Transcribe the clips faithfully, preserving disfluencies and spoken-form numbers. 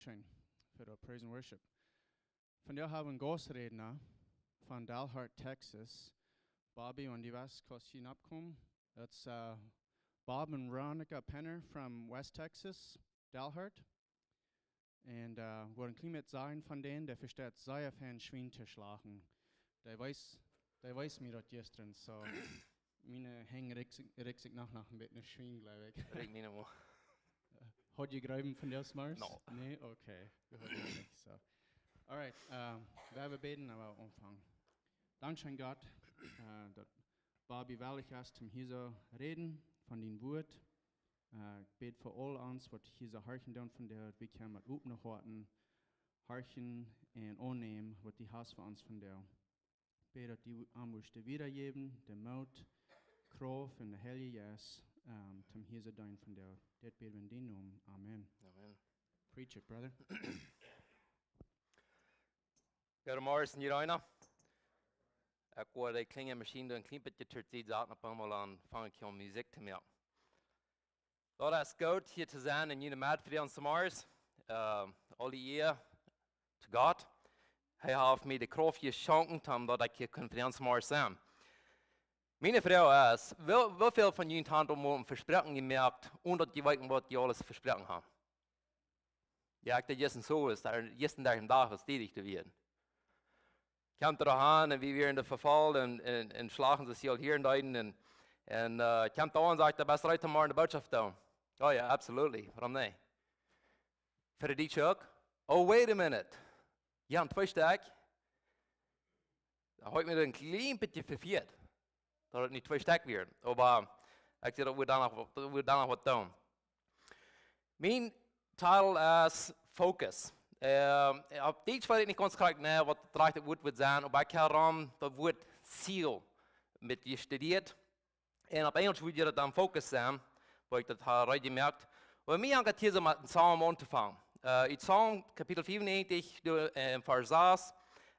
Scheen. Fa de Praise and Worship. Vondoag hab wie een Gausträdna von Dalhart, Texas. Bobby, wan du west, kaust du hia nopp komen. Daut es, uh, Bob and Veronica Penner from West Texas, Dalhart. Un, uh, woat een kjlien bät sajen von dän, dee vesteit sea fein Schwien to schlachten. Dee wees, dee wees mie daut jistren, so. Miene Henj rikjt sikj, rikjt sikj noch, noch een bät no Schwien, jleew ekj. Rikjt mie noch mau. Haud jie Gräwen von dee Mars? No. Nä? Okay. Jie hauden nich, so. Alright, ähm, wie woaren bäden, oba aunfangen. Dankscheen, Gott, äh, daut Bobby wellich es, om hia soo räden von dien Wuat. Äh, ekj bäd fa aul ons, waut hia soo horchen doonen vondoag, daut wie kjennen met opne Hoaten horchen un aunnämen, waut du hast fa ons vondoag. Bäd daut du am wurscht wiedajäwen, de Moot, Krauft un de Heilje Jeist, ähm, om hia soo deenen vondoag. Dit bäd wie en dien Nomen. Amen. Amen. Preach it, brother. Goodemorjes, Irina. Ekj woa de kjliene Maschien doa een kjlien bät to Sied saten, opp eemol aunfangen kjennen Musikj to moaken. Daut es goot, hia to sennen en june Medd vondoag zemorjes. Äh, aule Ea to Gott. Hee haft mie de Krauft jeschonken, om daut ekj hia kunn vondoag zemorjes sennen. Miene Froag es, woo, woo väl von junt haben aul mol een Vespräakjen jemoakt, onen daut jie weeten, waut jie aules vesproaken haben? Jo, ekj deed jistren soo, es doa, jistren Dach, een Dach, waut dicht ekj doa wia. Kjemt doa aun un wie wieren en de Vefaulen un, un, un schlachten sikj aul hia un doa un, un, äh, kjemt doa un sajcht, du best reed, morjen de Botschaft to doonen. Oh jo, absolutely. Wuarom nich? Fa de Dietsche uk? Oh, wait a minute. Jo, een twee Stekj. Daut haft mie een kjlien bät vefieet. Daut et nich twee Stekj wieren. Oba ekj denkj, daut wie doa noch, daut wie doa noch waut doonen. Mien Titel es Focus. Ähm, opp Dietsch weet ekj nich gaunz krakjt, nä, waut daut rajchte Wuat wudd sennen, oba ekj hab daut Wuat Ziel met jestudieet. Un opp Enjlisch wudd daut dan Focus sennen, woo ekj daut hab reed jemoakt. Oba mie haft daut hia soo met een Psalm auntofangen. Äh, en Psalm Kapitel fiefunnegentig, doa, äh, Varsch sas.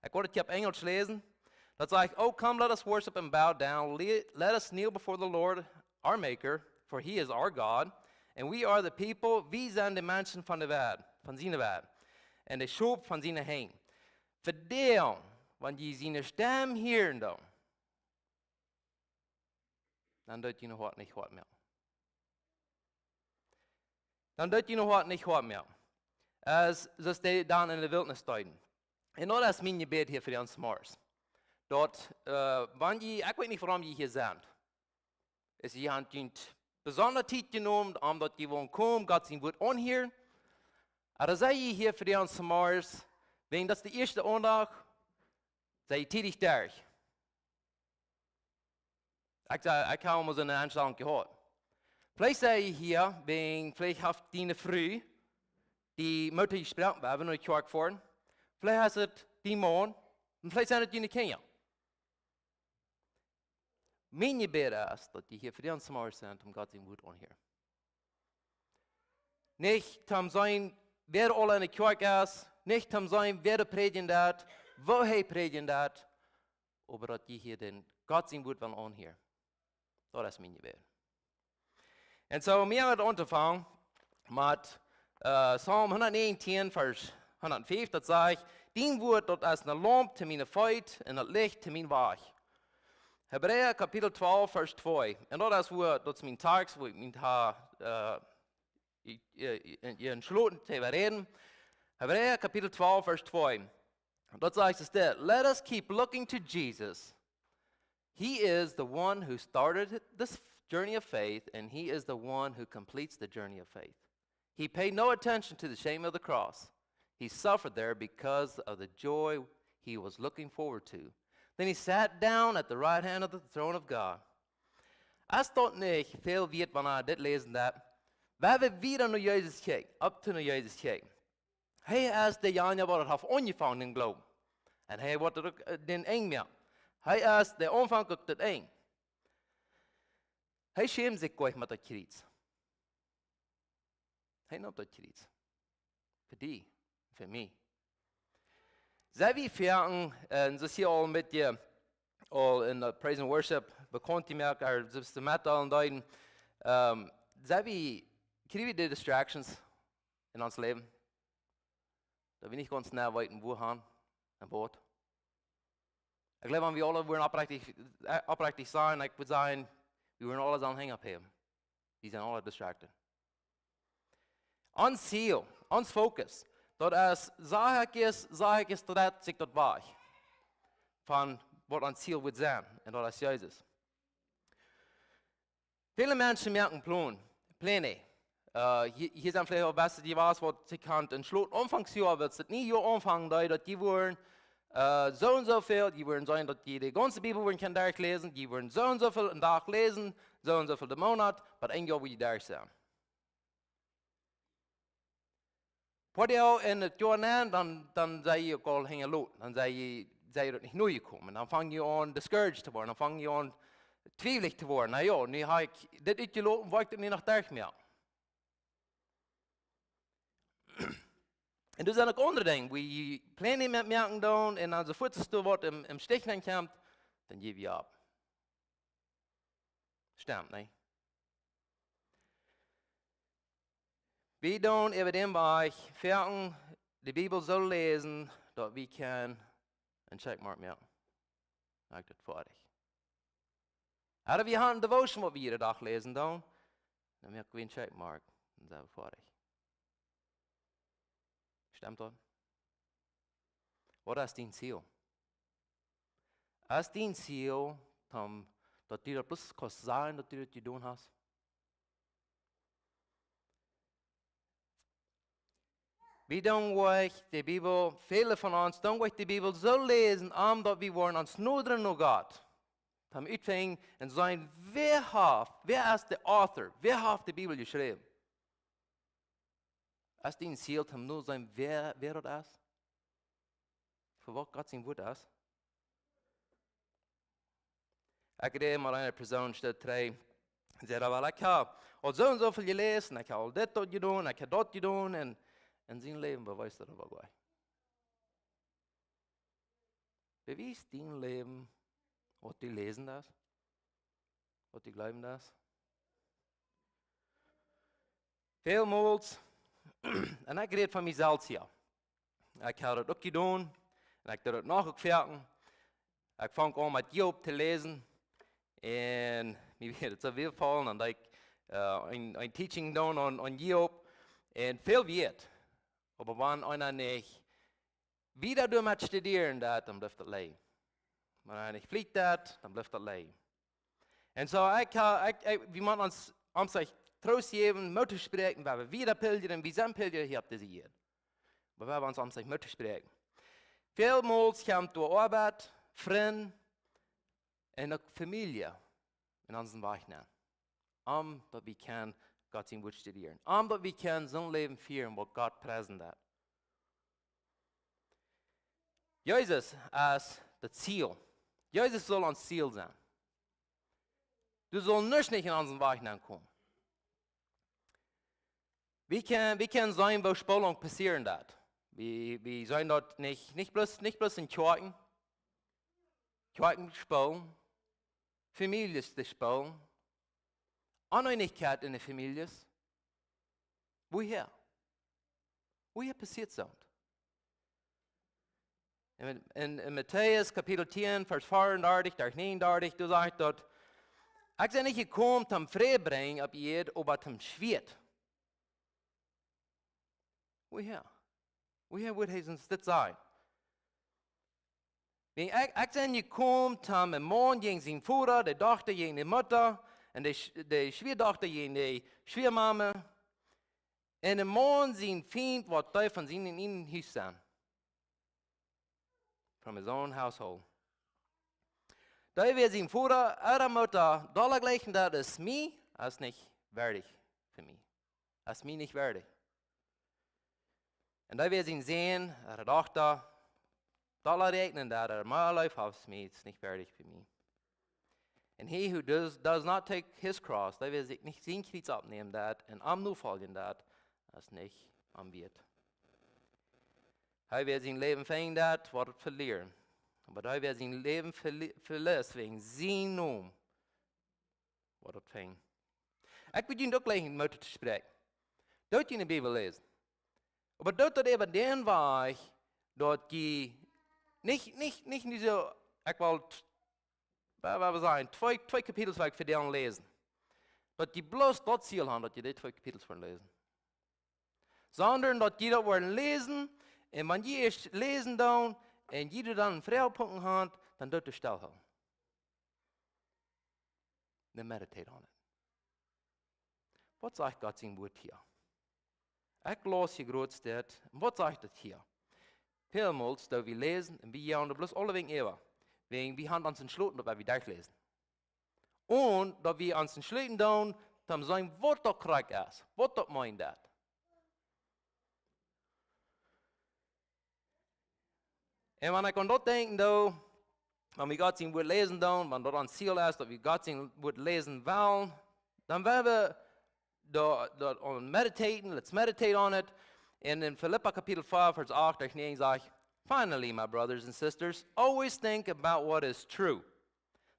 Ekj woa daut hia opp Enjlisch läsen. Daut sajcht: "Oh, come, let us worship and bow down. Le-, let us kneel before the Lord, our Maker, for he is our God, and we are the people," wie sent de Menschen von de Welt, von siene Welt, un de Schop von siene Henj. Fa dee, wan dee siene Stemm hieren doonen, dan deit june Hoat nich hoat moaken. Dan deit june Hoat nich hoat moaken. Aus, soo aus dee dan en de Wiltnis deeden. Un daut es mien Jebäd hia vondoag zemorjes. Daut, äh, wan jie, ekj weet nich, wuarom jie hia sent. Es jie haben junt besondre Tiet jenomen, om daut jie wullen komen, Gott sien Wuat aunhieren. Oba sent jie hia vondoag zemorjes, wäajen daut es de ieeschte Sindach, sent jie tiedich doa. Ekj saj, ekj hab mau soone Enstalunk jehaut. Veleicht sent jie hia, wäajen, veleicht haft diene Fru die Moot jesproaken, wie haben noch Kjoakj foaren. Veleicht es et dien Maun, un veleicht sent et diene Kjinja. Mien Jebäd es, daut jie hia vondoag zemorjes sent, om Gott sien Wuat aunhieren. Nich om to seenen, wäa aula en de Kjoakj es, nich om to seenen, wäa doa prädjen deit, woo hee prädjen deit, oba daut jie hia dän Gott sien Wuat wellen aunhieren. Daut es mien Jebäd. Un soo, mie haft auntofangen met, äh, Psalm hundatnäajentieen, Varsch hundatfief, daut sajcht: "Dien Wuat, daut es eene Laump to miene Feet un daut Licht to mien Wajch." Hebräa Kapitel twalf, Varsch twee. Un daut es wua, daut es mien Tekst, wua ekj mien ha, äh, ekj, äh, ekj, ekj entschloten to äwaräden. Hebräa Kapitel twalf, Varsch twee. Daut sajcht es dit: "Let us keep looking to Jesus. He is the one who started this journey of faith, and he is the one who completes the journey of faith. He paid no attention to the shame of the cross. He suffered there because of the joy he was looking forward to. Then he sat down at the right hand of the throne of God." Es daut nich väl wieet, wan wie dit läsen, daut wie wieda no Jesus kjikjen, opp to no Jesus kjikjen? Hee es dejanja, waut daut haft aunjefongen em Gloowen. Un hee woat daut uk, äh, daut Enj moaken. Hee es de Aunfank uk daut Enj. Hee schämt sikj goanich met daut Kjriez. Hee nemt daut Kjriez. Fa die, fa mie. Sent wie foaken, äh, soo aus hia aul een bät, äh, aul en de Praise and Worship bekaunt jemoakt, oba soo aus de Metal un dee, ähm, sent wie, kjrie wie de Distractions en ons Läwen? Daut wie nich gaunz nau weeten, wua han un waut. Ekj jleew, wan wie aule wudden oprechtich, äh, oprechtich sennen, ekj wudd sajen, wie wudden aule sellen Henj oppheewen. Wie sent aule distracted. Ons Ziel, ons Fokus, daut es, saj ekj es, saj ekj es, daut sikj daut wajch von waut ons Ziel wudd sennen, un daut es Jesus. Väle Menschen moaken Plon, Pläne. Äh, hia, hia sent veleicht aul best jewast, waut see kaun en Schlot Aunfangs Joa, wiels daut niee Joa aunfangen deed, daut dee wudden, äh, soo un soo väl, dee wudden seenen, daut dee de gaunze Bibel wudden kjennen derchläsen, dee wudden soo un soo väl een Dach läsen, soo un soo väl de Moonat, waut een Joa wudd derch sennen. Poa Doag en daut Joa nenn, dan, dan sie jie uk aul hinjaloten. Dan sie jie, sie jie daut nich nojekomen. Dan fang jie aun discouraged to woaren. Dan fang jie aun twiewlich to woaren. Na jo, nu hab ekj dit utjeloten, woa ekj daut nu noch derchmoaken. Un doa sent uk aundre Dinja, wua jie Pläne met moaken doonen un dan soo foats aus doa waut em, em Stich nenn kjemt, dan jeff jie opp. Stemt, nä? Wie doonen äwa dän Wajch, foaken de Bibel soo läsen, daut wie kjennen een Checkmark moaken. Moak daut foadich. Ooda wie haben de Devotion, waut wie jieda Dach läsen doonen, dan moak wie een Checkmark un sent foadich. Stemt daut? Waut es dien Ziel? Es dien Ziel, om, daut du daut bloos kaust sajen, daut du daut jedonen hast? Wie doonen uk de Bibel, väle von ons doonen uk de Bibel soo läsen, om daut wie woaren ons noda no Gott. Om utfinjen un seenen, wäa haft, wäa es de author, wäa haft de Bibel jeschräwen? Es dien Ziel, om no seenen, wäa, wäa daut es? Fa waut Gott sien Wuat es? Ekj räd met eene Persoon, steit dree, säd: "Well, ekj hab aul soo un soo väl jeläsen, ekj hab aul dit, daut jedonen, ekj hab daut jedonen, un en sien Läwen bewiest daut oba nich." Bewiest dien Läwen, waut du läsen deist, waut du jleewen deist? Välmols, un ekj räd von mie selfst hia. Ekj hab daut uk jedonen, un ekj doo daut noch uk foaken. Ekj funk aun met Hiob to läsen, un mie wia daut soo väl jefaulen, un ekj, äh, een, een teaching doonen aun, aun Hiob, un väl wieet. Oba wan eena nich wieda doamet studieren deit, dan blift daut lijen. Wan eena nich flicht deit, dan blift daut lijen. Un soo, ekj ha-, ekj, ekj, wie motten ons, ons sikj Troost jäwen, Moot toospräakjen, wiels wie wieda pilgren, wie sent Pilgrer hia opp dise Ieed. Oba wie haben ons, ons sikj Moot toospräakjen. Välmols kjemt doa Oabeit, Frind un uk Famielje en onsen Wajch nenn. Om daut wie kjennen Gott sien Wuat studieren. Om daut wie kjennen soon Läwen fieren, waut Gott präsent haft. Jesus es daut Ziel. Jesus saul ons Ziel sennen. Doa saul nuscht nich en onsen Wajch nenn komen. Wie kjennen, wie kjennen seenen, woo Spolunk passieren deit. Wie, wie seenen daut nich, nich bloos, nich bloos en Kjoakjen. Kjoakjen spolen. Famieljes dee spolen. Oneenichkjeit en de Famieljes. Wuahäa? Wuahäa passieet soont? En, en, en Matäus Kapitel tieen, Varsch veeaundartich bat näajenundartich, doa sajcht daut: "Ekj sie nich jekomen toom Fräd brinjen opp Ieed, oba toom Schwieet." Wuahäa? Wuahäa wudd hee ons dit sajen? Wan ekj, ekj sie jekomen toom een Maun jäajen sienen Voda, de Dochta jäajen de Mutta, un de Sch-, de Schwiadochta jäajen de Schwiamama, un een Maun sien Fient, waut dee von sienen ieejnen Hus sent. From his own household. Dee, wäa sien Voda ooda Mutta dolla jlikjen deit aus mie, es nich wieedich fa mie. Es mie nich wieedich. Un dee, wäa sienen Sän ooda Dochta dolla räakjnen deit ooda mea leef haft aus mie, es nich wieedich fa mie. And he who does, does not take his cross, dee, wäa sikj nich sien Kjriez oppnämen deit un am nofoljen deit, es nich am wieet. Hee, wäa sien Läwen finjen deit, woat daut velieren. Oba dee, wäa sien Läwen veli-, veliet wäajen sienen Nomen, woat daut finjen. Ekj well junt uk jlikj Moot toospräakjen. Doot june Bibel läsen. Oba doot daut äwa dän Wajch, daut jie nich, nich, nich, nich soo, ekj well, t-, wa-, wa wie sajen, twee, twee Kapitels woa ekj fa junt läsen. Daut jie bloos daut Ziel haben, daut jie dee twee Kapitels woaren läsen. Sonda daut jie daut woaren läsen, un wan jie ieescht läsen doonen, un jie dan Froagpunkten haben, dan doot daut stell haben. Dan meditate on it. Waut sajcht Gott sien Wort hia? Ekj laus hia groot steit. Un waut sajcht daut hia? Välmols, daut wie läsen, un wie jagen daut bloos aulawäajen äwa. Wäajen wie haben ons entschloten, daut wie derchläsen. Un daut wie ons entschloten doonen, dan seenen, waut daut krakjt es, waut daut meent daut. Un wan ekj aun daut denkjen doo, wan wie Gott sien Wort läsen doonen, wan daut ons Ziel es, daut wie Gott sien Wort läsen wellen, dan woa wie doa, doa aun meditaten, let's meditate on it. Un in Filippa Kapitel fief, Varsch acht derch näajen sajcht, "Finally, my brothers and sisters, always think about what is true.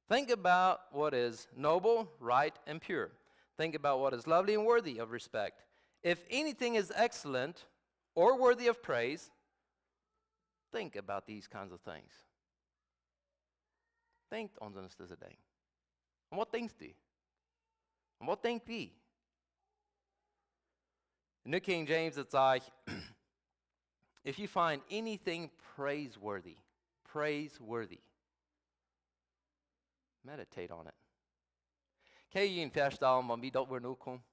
Think about what is noble, right, and pure. Think about what is lovely and worthy of respect. If anything is excellent or worthy of praise, think about these kinds of things." Denkjt aun soone Dinja. Un waut denkjst du? Un waut denkj wie? In New King James, it sajcht, "If you find anything praiseworthy, praiseworthy, meditate on it." Kaun jie junt väastalen, wan wie doa wudden aunkomen?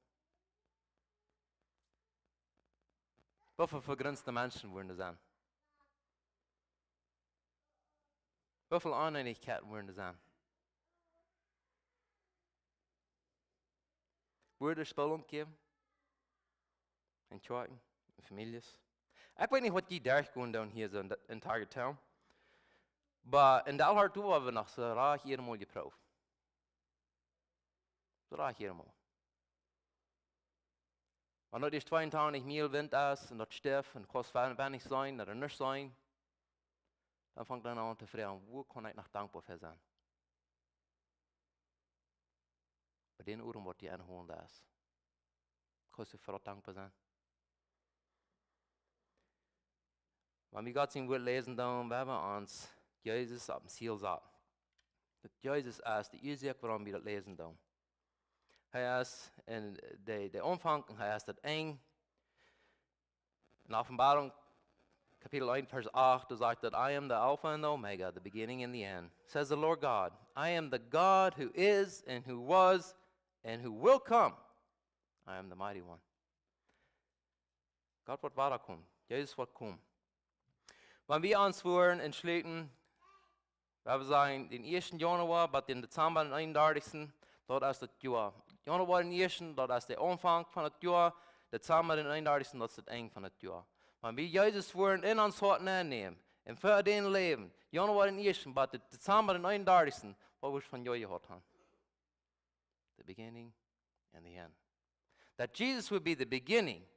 Woo väl vegrinste Menschen wudden doa sennen? Woo väl Oneenichkjeiten wudden doa sennen? Wudd et Spaltung jäwen? En Kjoakjen, en Famieljes? Ekj weet nich, waut jie derchgonen doonen hia soo en, en Target Town. Oba en Dalhart, doa woa wie noch soo rajcht jieda Mol jeprooft. Soo rajcht jieda Mol. Wan daut ieescht tweeuntwintich Miel Wint es un daut stift un kaust weinich seenen ooda nuscht seenen, dan fangt eena aun to froagen, woo kaun ekj noch dankboa fa sennen? Bie dän Odem, waut du aunhoolen deist. Kaust du fa daut dankboa sennen? Wan wie Gott sien Wort läsen doonen, woa wie ons Jesus opp daut Ziel saten. Daut Jesus es de Uasoak, wuarom wie daut läsen doonen. Hee es en de, de Aunfank un hee es daut Enj. In Openboarunk, Kapitel eent, Varsch acht, doa sajcht daut, "I am the Alpha and the Omega, the beginning and the end, says the Lord God. I am the God who is and who was and who will come. I am the mighty one." Gott woat wada komen. Jesus woat komen. Wan wie ons wudden entschluten, woa wie sajen, dän ieeschten Januoa bat dän Dezamba, dän eenundartichsten, daut es daut Joa. Januoa dän ieeschten, daut es de Aunfank von daut Joa. Dezamba dän eenundartichsten, daut es daut Enj von daut Joa. Wan wie Jesus wudden en ons Hoat aunnämen un fa dän läwen, Januoa dän ieeschten bat Dezamba dän eenundartichsten, waut wudd von Joa jehaut haben? The beginning and the end. That Jesus would be the beginning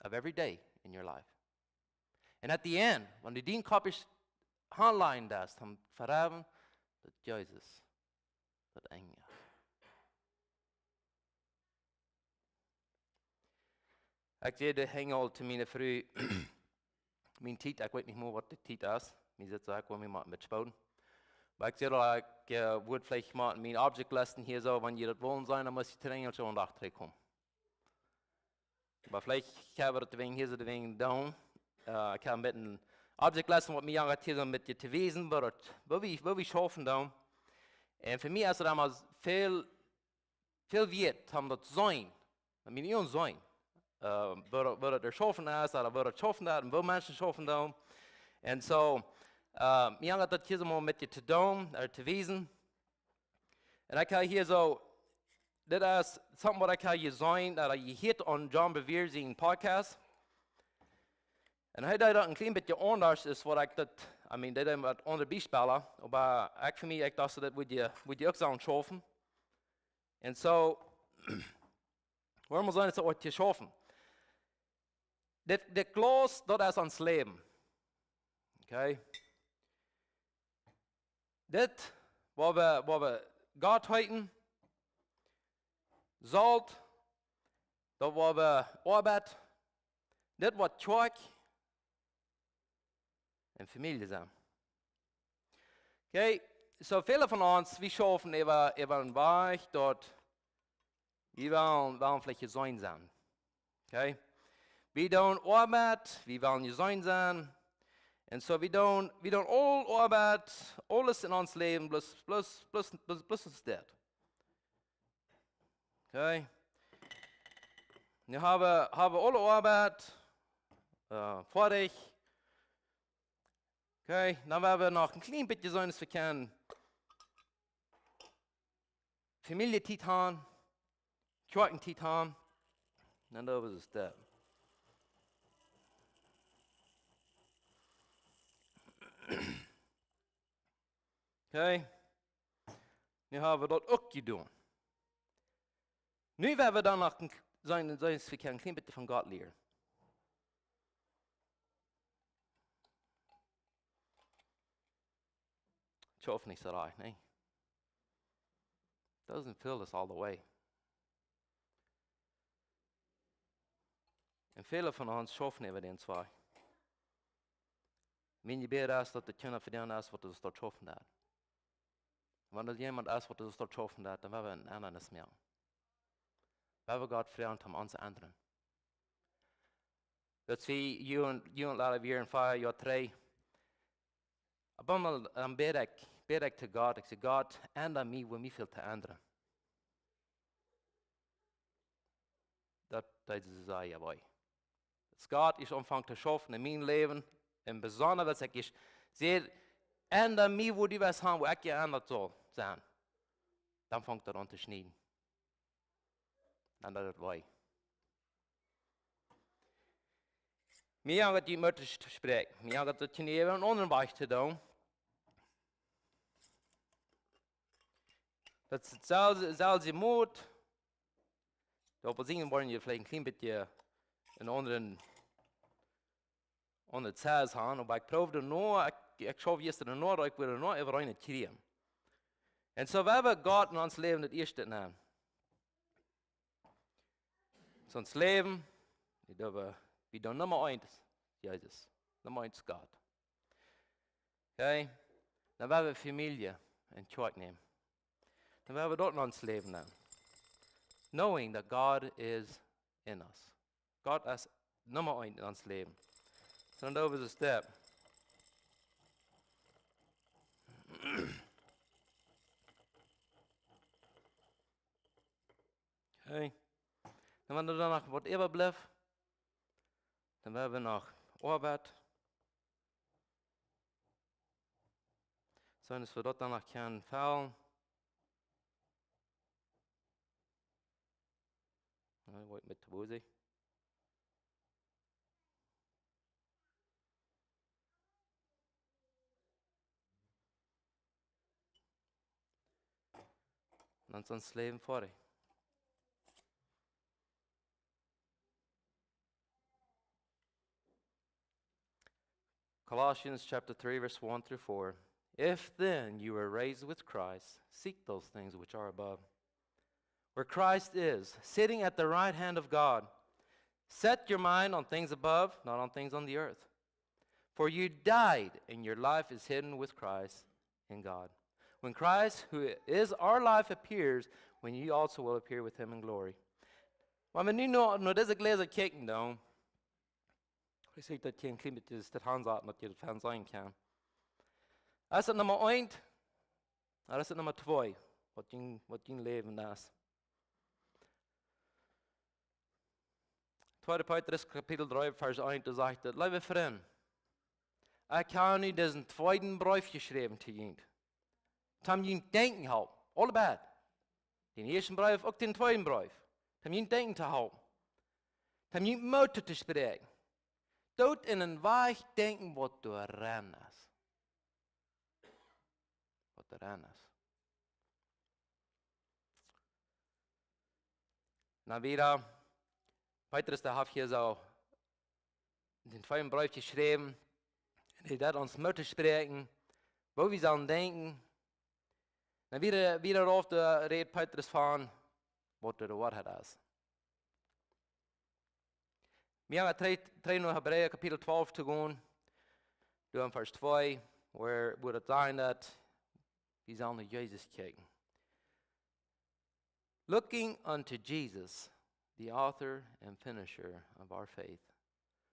of every day in your life. And at the end, wan du dien Kopp ieescht hanliejen deist, dan veräwen, daut Jesus daut Enj es. Ekj säd, ekj hab aul to miene Fru, miene Tiet, ekj weet nich mea, waut de Tiet es. Mie sitt soo, ekj well mie mau met spoden. Oba ekj säd aul, ekj, äh, wudd veleicht mau miene Object Lesson hia soo, wan jie daut wellen seenen, dan mott jie to Enjlisch aun dän Dach trigjkomen. Oba veleicht hab ekj daut wäajen hia soo wäajen doonen. Äh, ekj hab een bät Object Lesson, waut mie aunjeit hia soo een bät to wiesen, woo daut, woo wie, woo wie schaufen doonen. Un fa mie es daut emma väl, väl wieet, om daut to seenen. Daut mie nich aunseenen. Äh, woo daut, woo daut schaufen es, ooda woo daut schaufen es, un woo Menschen schaufen doonen. Un soo, äh, mie aunjeit daut hia soo mau een bät to doonen, äh, to wiesen. Un ekj hab hia soo, dit es something waut ekj hab jeseenen, daut ekj jehieet aun John Bevere sien Podcast. Un hee deed daut een kjlien bät aundasch aus waut ekj daut, I mean, hee deed waut aundre Biespels, oba ekj fa mie, ekj docht, daut wudd je, wudd je uk soo schaufen. Un soo, wuarom saul et soo waut hia schaufen? Dit, dit Glaus, daut es ons Läwen. Okay? Dit, woo wie, woo wie Gott heeten, Solt, daut woo wie Oabeit, Dit woat Kjoakj un Famielje sennen. Okay, soo väle von ons, wie schaufen äwa, äwa een Wajch daut wie wellen, wellen veleicht jeseenen sennen. Okay? Wie doonen Oabeit, wie wellen jeseenen sennen. Un soo, wie doonen, wie doonen aul Oabeit, aules en ons Läwen, bloos, bloos, bloos, bloos, bloos ons dit. Okay? Nu hab wie, hab wie aule Oabeit, äh, foadich. Okay, dan woa wie noch een kjlien bät seenen, aus wie kjennen Famielje-Tiet haben, Kjoakjentiet haben. Dan doo wie daut. Okay. Nu hab wie daut uk jedonen. Nu woa wie dan noch een, seenen, seenen, aus wie kjennen een kjlien bät von Gott lieren. Ekj hop nich soo rajcht, nä. Doesn't fill us all the way. Un väle von ons schaufen äwa dän Wajch. Mien Jebäd es, daut de Kjinja vedeenen es, waut see doa schaufen doonen. Wan doa jemaunt es, waut see doa schaufen doonen, dan woa wie een Endanis moaken. Woa wie Gott froagen, om ons to endren. Daut wie Jugend-, Jugendleiter wieren, fief Joa trigj. Opp eemol, dan bäd ekj, bäd ekj to Gott. Ekj säd: "Gott, enda mie, wua mie väl to endren." Daut deed soo sea wee. Aus Gott ieescht aunfunk to schaufen en mien Läwen, un besonda, aus ekj ieescht säd: "Enda mie, wua du west han, wua ekj jeendat saul sennen." Dan funk daut aun to schnieden. Dan deed daut wee. Mie jankat daut Moot to spräakjen. Mie jankat daut nich äwa eenen aundren Wajch to doonen. Daut es daut selwje, selwje Moot. Doa opp sienen woaren jie veleicht een kjlien bät een aundren, aundre Size han, oba ekj proowd doano, ekj, ekj schauf jistren doano, daut ekj wudd doano äwa eene kjrieen. Un soo woa wie Gott en ons Läwen daut ieeschte nämen. Soo ons Läwen, wie doonen, wie doonen Numma eent, Jesus. Numma eent es Gott. Okay? Dan woa wie Famielje un Kjoakj nämen. Dan woa wie daut en ons Läwen nämen. Knowing that God is in us. Gott es Numma eent en ons Läwen. Soo, dan doo wie daut. Okay. Dan wan doa dan noch waut äwablift, dan woa wie noch Oabeit. Soo, aus wie daut dan noch kjennen fellen. Na, woa ekj met de Wose. Dan es ons Läwen foadich. Colossians chapter three, verse one through four. "If then you were raised with Christ, seek those things which are above, where Christ is, sitting at the right hand of God. Set your mind on things above, not on things on the earth. For you died, and your life is hidden with Christ in God. When Christ, who is our life, appears, when you also will appear with him in glory." Wan wie nu no, no dise Jläsa kjikjen, dan ekj saj daut hia een kjlien bät, daut han sat, daut jie daut fein seenen kjennen. Es daut Numma eent, ooda es daut Numma twee, waut jun, waut jun Läwen es? Tweede Petrus Kapitel dree, Varsch eent, doa sajcht et: "Leewe Frind, ekj hab nu disen tweeden Breef jeschräwen to junt, toom junt denkjen halpen, aule beid. Dän ieeschten Breef, uk dän tweeden Breef. Toom junt denkjen to halpen. Toom junt Moot to spräakjen. Doot en een Wajch denkjen, waut doa rein es." Waut doa rein es. Na, wieda, Petrus, dee haft hia soo dän tweeden Breef jeschräwen. Un hee deed ons Moot to spräakjen, woo wie sellen denkjen. Un wieda, wieda rauf, doa rät Petrus von, waut de Woarheit es. Wie haben drei, drei noch Hebräer Kapitel twalf to gehen. Du hast Vers zwei, wo, wo daut sajcht, daut wie sellen no Jesus kjikjen. Looking unto Jesus, the author and finisher of our faith,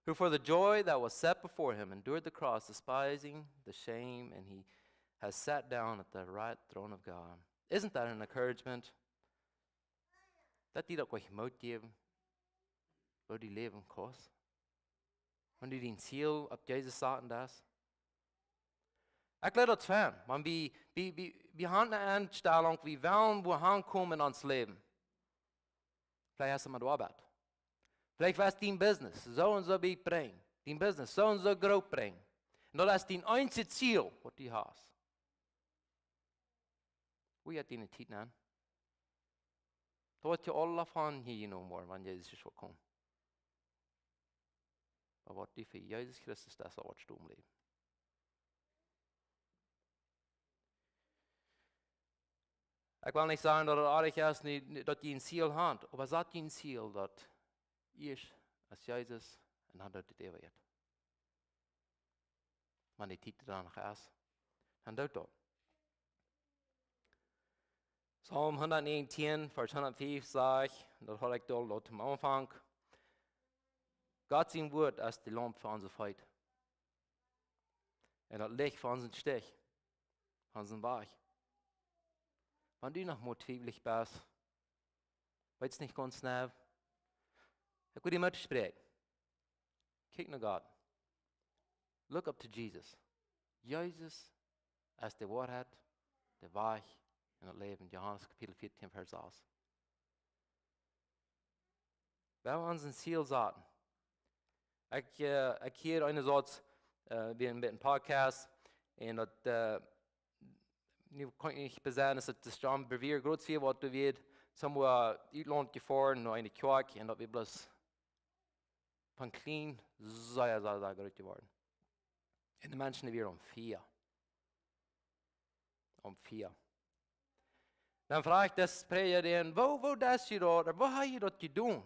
who for the joy that was set before him endured the cross, despising the shame, and he has sat down at the right throne of God. Isn't that an encouragement? Daut die daut uk Moot jäwen, woo du läwen kaust. Wan du dien Ziel opp Jesus saten deist. Ekj leet daut fein, wan wie, wie, wie, wie haben eene Enstalunk, wie wellen wua hankomen en ons Läwen. Veleicht hast du mau de Oabeit. Veleicht west dien Business soo un soo wiet brinjen. Dien Business soo un soo groot brinjen. Un daut es dien eensjet Ziel, waut du hast. Woo jeit diene Tiet aun? Daut woat je aula von hia jenomen woaren, wan Jesus woat komen. Oba waut du fa Jesus Christus deist, daut woat stonen bliewen. Ekj well nich sajen, daut et oajch es, nich, nich, daut jie een Ziel haben, oba sat jie een Ziel, daut ieescht es Jesus un dan daut et eewich jeit. Wan de Tiet doa noch es, dan doot daut. Psalm hundatnäajentieen, Varsch hundatfief sajcht, un daut haud ekj aul doa aum Aunfank: Gott sien Wort es de Laump fa onse Feet un daut Licht fa onsen Stich, fa onsen Wajch. Wan du noch mau twiewlich best, weetst nich gaunz nau, ekj well die Moot spräakjen. Kjikj no Gott. Look up to Jesus. Jesus es de Woarheit, de Wajch un daut Läwen. Johanes Kapitel vieetieen, Varsch sas. Wan wie ons een Ziel saten. Ekj, äh, ekj hieed eenen Sauz, äh, bie een, bie een Podcast, un daut, äh, nu kaun ekj nich besennen, es daut de Staum bie wia groot wia, waut doa wia, somewhere Utlaunt jefoaren, no eene Kjoakj, un daut wia bloos von kjlien sea, sea, sea groot jeworden. Un de Menschen, dee wieren aunfia. Aunfia. Dan fruach ekj dän Prädja dan: Woo, woo deed jie daut? Woo haud jie daut jedonen?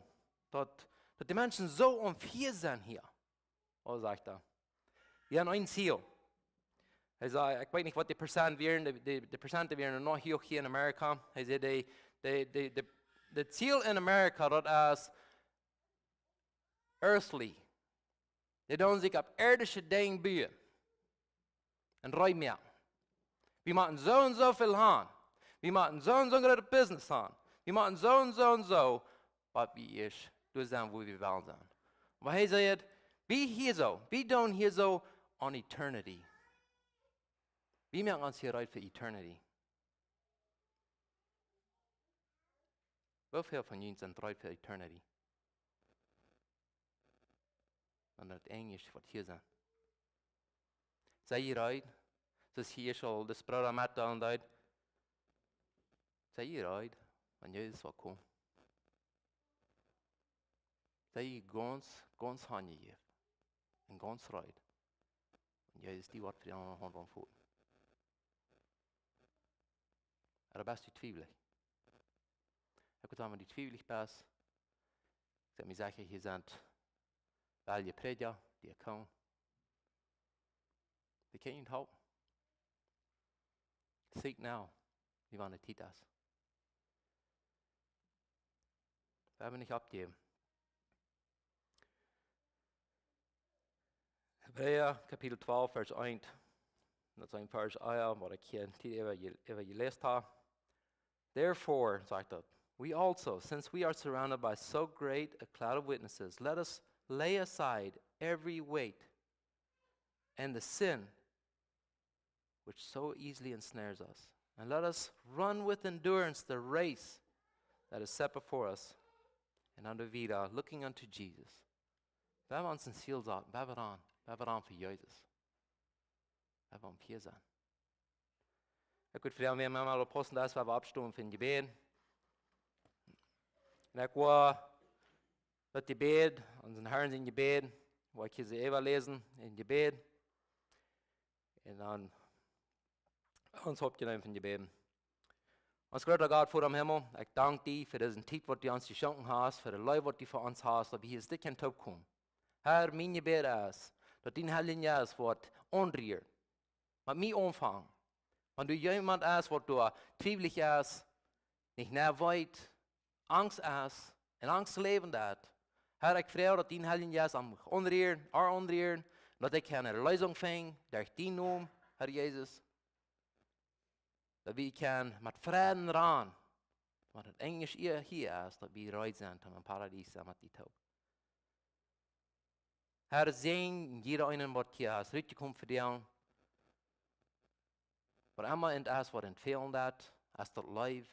Daut, daut de Menschen soo aunfia sent hia. Oh, sajcht hee. Wie haben een Ziel. Hee säd, ekj weet nich, waut de Prozent wieren, de, de, de Prozent wieren noch hia, hia en Amerika. Hee säd, de, de, de, de, de Ziel en Amerika, daut es earthly. Dee doonen sikj opp irdische Dinja buen. Un reich moaken. Wie motten soo un soo väl haben. Wie motten soo un soo een grootet Business haben. Wie motten soo un soo un soo, waut wie ieescht doa sennen, wua wie wellen sennen. Oba hee sajcht, wie hia soo, wie doonen hia soo aun eternity. Wie moaken ons hia reed fa eternity. Woo väl von junt sent reed fa eternity? Un daut Enj es waut hia sent. Sent jie reed? Soo aus hia aul de Brooda met aun deed. Sent jie reed, wan Jesus woat komen? Sent jie gaunz, gaunz hanjejäft un gaunz reed, wan Jesus die woat fa de aundre Haunt aunfoten? Ooda best du twiewlich? Ekj wudd sajen, wan du twiewlich best, ekj sie mie secha, hia sent väle Prädja, dee komen. Dee kjennen die halpen. Seek nu, wan de Tiet es. Wie haben nich oppjejäft. Hebräa Kapitel twalf, Varsch eent. Daut es een Varsch, ah jo, waut ekj hia tiedich äwa je-, äwa jeläst hab. Therefore, sajcht daut, we also, since we are surrounded by so great a cloud of witnesses, let us lay aside every weight and the sin which so easily ensnares us. And let us run with endurance the race that is set before us. Un dan doa wieda, looking unto Jesus. Wie haben ons een Ziel saten, wie haben aun, wie haben aun fa Jesus. Wie haben aun fa sennen. Ekj wudd froagen, wäa mau oppaussen deit, wan wie oppstonen fa een Jebäd. Un ekj wull daut Jebäd, onsen Herrn sien Jebäd, wull ekj hia soo äwa läsen, een Jebäd. Un dan ons oppjenomen fa een Jebäd. Ons groota Gott, Voda em Himmel, ekj dank die fa dise Tiet, waut du ons jeschonken hast, fa de Leew, waut du fa ons hast, daut wie hia dit kjennen toopkomen. Herr, mien Jebäd es, daut dien Heilja Jeist woat aunrieren. Met mie aunfangen. Wan doa jemaunt es, waut doa twiewlich es, nich mea weet, Angst es, enn Angst läwen deit, Herr, ekj froag, daut dien Heilja Jeist am aunrieren, ar aunrieren, daut ekj kaun eene Leesunk finjen, derch dienen Nomen, Herr Jesus. Daut wie kjennen met Fräd ran, wan daut Enjlisch hia, hia es, daut wie reed sent, om em Paradies to sennen met die toop. Herr, säajen jieda eenen, waut hia es rutjekomen vondoag. Waut emma et es, waut an fälen deit, es daut Leew,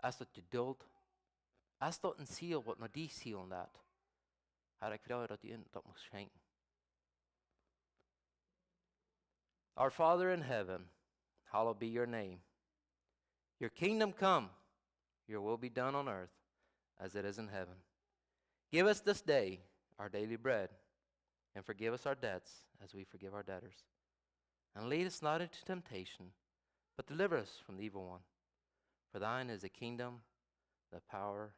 es daut Jedult, es daut een Ziel, waut no die zielen deit. Herr, ekj froag, daut du an daut mucht schenkjen. Our Father in heaven, hallowed be your name. Your kingdom come, your will be done on earth as it is in heaven. Give us this day our daily bread, and forgive us our debts as we forgive our debtors. And lead us not into temptation, but deliver us from the evil one. For thine is the kingdom, the power,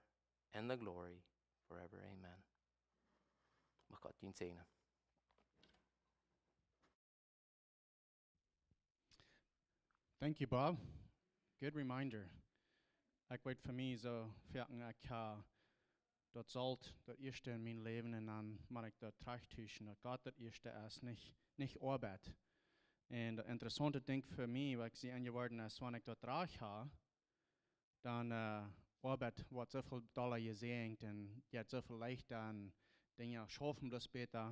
and the glory forever. Amen. Mucht Gott junt säajnen. Thank you, Bob. Good reminder. Ekj weet fa mie soo, foaken ekj ha daut Solt, daut ieeschte enn mien Läwen, un dan mott ekj daut trajchtauschen, daut Gott daut ieeschte es, nich, nich Oabeit. Un daut interessaunte Dinkj fa mie, waut ekj sie enjeworden es, wan ekj daut rajcht ha, dan, äh, Oabeit woat soo väl dolla jesäajent un jeit soo väl leichta un Dinja schaufen bloos bäta,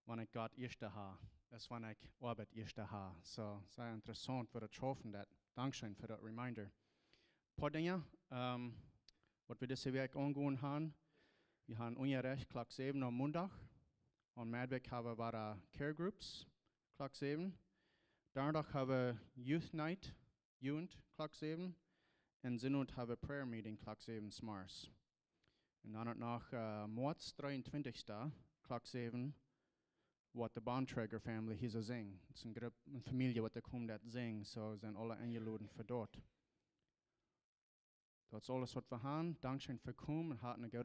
wan ekj Gott ieeschte ha, aus wan ekj Oabeit ieeschte ha. Soo, sea interessaunt, woo daut schaufen deit. Dankscheen fa daut reminder. Poa Dinja, ähm, waut wie dise Wäakj aunjegonen han. Wie han Unjarecht Klock säwen aum Mondach. Aum Meddwäakj ha wie wada Care Groups, Klock säwen. Donnadach ha wie Youth Night, Jugend, Klock säwen. Un Sindach ha wie Prayer Meeting, Klock säwen zemorjes. Un dan uk noch, äh, Moaz dreeuntwintichste, Klock säwen, woat de Bontrager Family hia soo sinjen. Daut es eene Grupp, eene Famielje, waut doa kjemt, daut sinjen. Soo sent aule enjeloden fa daut. Daut es aules, waut wie han. Dankscheen fa komen un hat eene goode